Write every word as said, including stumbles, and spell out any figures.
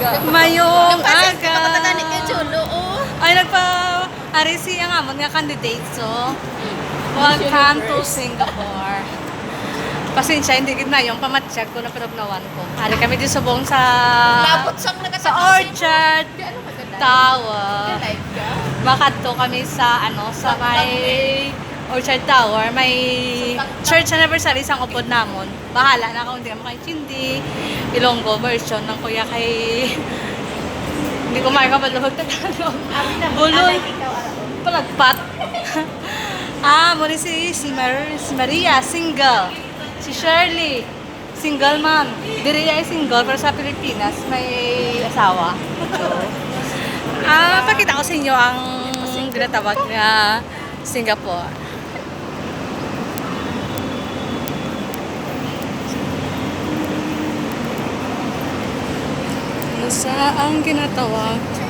Mayong Nagpasok ka aga. Pagkatani kay Chulo, oh. Ay, nagpa-, ari si ang amon nga candidate, so. Welcome to Singapore. Pasensya, hindi gid na yung pamatyag ko na pinugnawan ko. Ari kami di subong sa Labot sang sa Orchard Tower. Makadto kami sa, ano, sa may Orchard Tower, may church anniversary sang upod namon. Bahala na kung hindi ka makaintindi. Ilonggo version ng kuya kay hindi ko makakabalo mag Tagalog. Bulol. Palagpat. Ah, mo ni si, si, Mar- si Maria, single. Si Shirley, single man. Diri ay single, pero sa Pilipinas, may asawa. So, ah, pakita ko sa inyo ang ginatawag nga Singapore. Ano sa ang ginatawag?